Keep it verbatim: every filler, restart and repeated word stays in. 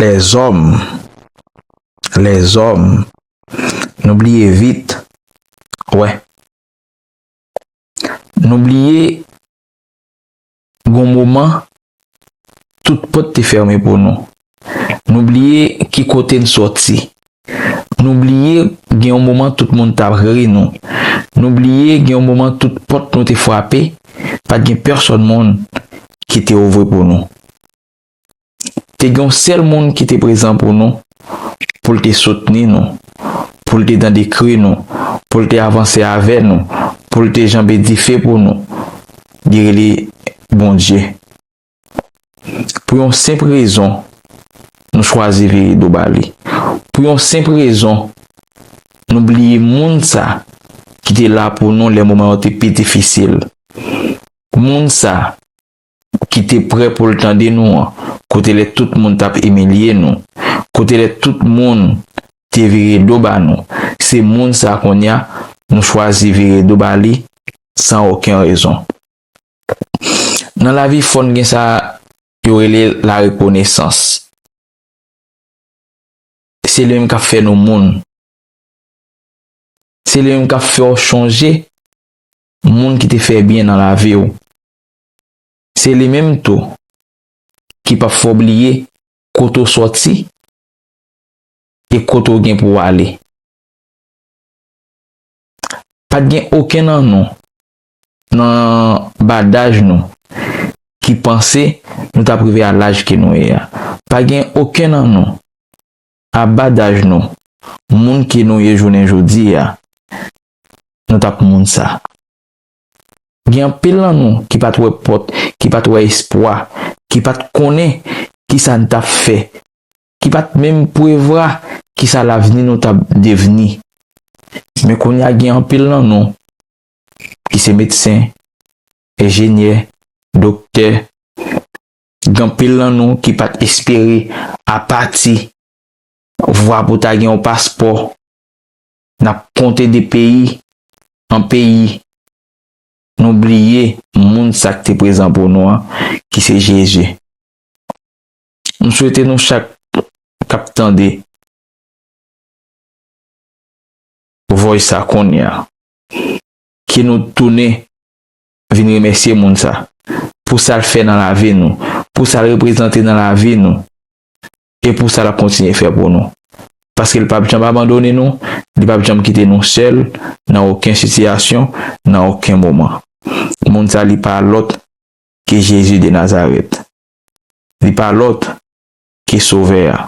lèzòm, lèzòm, nou bliye vit. Wè. Nou bliye gon moman tout pòt te fèmen pou nou. Nou bliye ki kote n sòti. Nou bliye gen yon moman tout moun t ap ri nou. Nou bliye gen yon moman tout pòt nou te frape, pa t gen pèsòn moun ki te ouvri pou nou. Te gen yon sèl moun ki te prezan pou nou, pou l te soutni nou, pou l te tande kri nou, pou l te avanse avè nou, pou l te janbe dife pou nou. Li rele Bondye. Pou yon senp rezon, nou chwazi vire do ba li. Pou yon senp rezon, nou bliye moun sa ki te la pou nou lè moman yo te pi difisil. Moun sa ki te prè pou l tande nou an, kote lè tout moun t ap imilye nou, kote lè tout moun te vire do ba nou. Se moun sa kounye a, nou chwazi vire do ba li san okenn rezon. Nan lavi, fò n gen sa yo rele larekonesans. Se li menm k ap fè nou moun. Se li menm k ap fè w chonje moun ki te fè byen nan lavi w. Se li menm tou ki p ap fè w bliye kote w sòti e kote w gen pou w ale. Pa t gen okenn nan nou, nan badaj nou, ki panse nou t ap rive a laj ke nou ye a. Pa gen okenn nan nou, a badaj nou, moun ke nou ye jounen jodi a, nou t ap moun sa. Gen anpil nan nou ki pa t wè pòt, ki pa t wè espwa, ki pa t konnen kisa n t ap fè, ki pa t menm prevwa kisa lavni nou t ap devni. Men kounye a gen anpil nan nou ki se medsen, enjenyè, doktè, gen anpil nan nou ki pa t espere apati vwa pou ta gen yon paspò. N ap konte de peyi an peyi. Nou bliye moun sa k te prezan pou nou an, ki se Jezi. M swete nou chak k ap tande voice sa kounye a, ke nou tounen vin remèsye moun sa pou sa l fè nan lavi nou, pou sa l reprezante nan lavi nou, e pou sa l ap kontinye fè pou nou. Paske l p ap janm abandone nou, li p ap janm kite nou sèl nan okenn sitiyasyon, nan okenn moman. Moun sa, li pa lòt ke Jezi de Nazarèt. Li pa lòt ke Sovè a.